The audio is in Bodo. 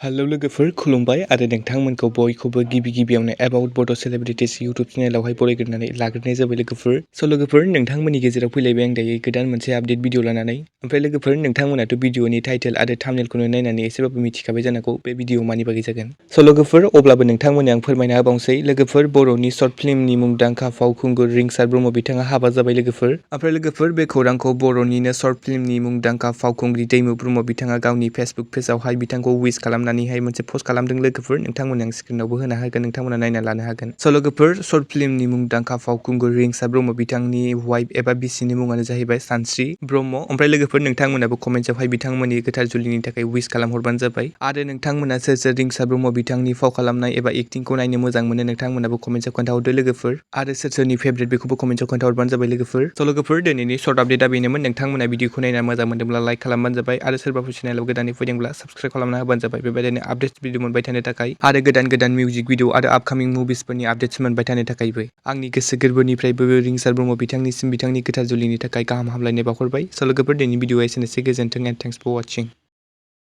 हेलौ लोगोफोर खुलुमबाय आरो नोंथांमोनखौ बयखौबो गिबियावनो एबाउट बड' सेलेब्रिटिस इउटुब चेनेलावहाय बरायग्रोनानै लाग्रोनाय जाबाय लोगोफोर। लोगोफोर नोंथांमोननि गेजेराव फैलायबाय आं दायो गोदान मोनसे आपडेट भिडिअ लानानै। ओमफ्राय लोगोफोर नोंथांमोनाथ' भिडिअनि टाइटेल आरो थाम्बनेलखौनो नायनानै एसेबाबो मिथिखाबाय जानांगौ बे भिडिअ मानि बागै जागोन। लोगोफोर अब्लाबो नोंथांमोननो आं फोरमायना होबावनोसै लोगोफोर बर'नि सर्ट फिल्मनि मुंदांखा फावखुंगुर रिंसार ब्रह्म बिथाङा हाबा जाबाय लोगोफोर। ओमफ्राय लोगोफोर बे खौरांखौ बर'निनो सर्ट फिल्मनि मुंदांखा फावखुंग्रि दैमु ब्रह्म बिथाङा गावनि फेसबुक पेजावहाय बिथांखौ उइस खालामनानैहाय मोनसे पस्ट खालामदों लोगोफोर। नोंथांमोन आं स्क्रिनावबो होना होगोन, नोंथांमोना नायना लानो हागोन। लोगोफोर सर्ट फिल्मनि मुंदांखा फावखुंगुर रिंसार ब्रह्म बिथांनि वाइफ एबा बिसिनि मुङानो जाहैबाय सानस्रि ब्रह्म। ओमफ्राय लोगोफोर नोंथांमोनाबो कमेन्टआवहाय बिथांमोननि गोथार जुलिनि थाखाय उइस खालामहरबानो जाबाय। आरो नोंथांमोना सोर सोर रिंसार ब्रह्म बिथांनि फाव खालामनाय एबा एक्टिंखौ नायनो मोजां मोनो नोंथांमोनाबो कमेन्टआव खोन्थाहरदो लोगोफोर। आरो सोर सोरनि फेभरेट बेखौबो कमेन्टआव खोन्थाहरबानो जाबाय लोगोफोर। लोगोफोर दिनैनि सर्ट आपडेटआ बेनोमोन। नोंथांमोना भिडिअखौ नायना मोजां मोनदोंब्ला लाइक खालामबानो जाबाय आरो सोरबाफोर चेनेलाव गोदानै फैदोंब्ला साबस्क्राइब खालामना होबानो जाबाय। बेबायदिनो आपडेट भिडिअ मोनबाय थानो थाखाय आरो गोदान मिउजिक भिडिअ आरो आपकामिं मुभिसफोरनि आपडेट्स मोनबाय थानो थाखायबो आंनि गोसो गोरबोनिफ्रायबो रिंसार ब्रह्म बिथांनिसिम बिथांनि गोथार जुलिनि थाखाय गाहाम हामलायनाय बावहरबाय। लोगोफोर दिनैनि भिडिअआ एसेनोसै, गोजोन्थों एन्ड थेंक्स फर वाचिं।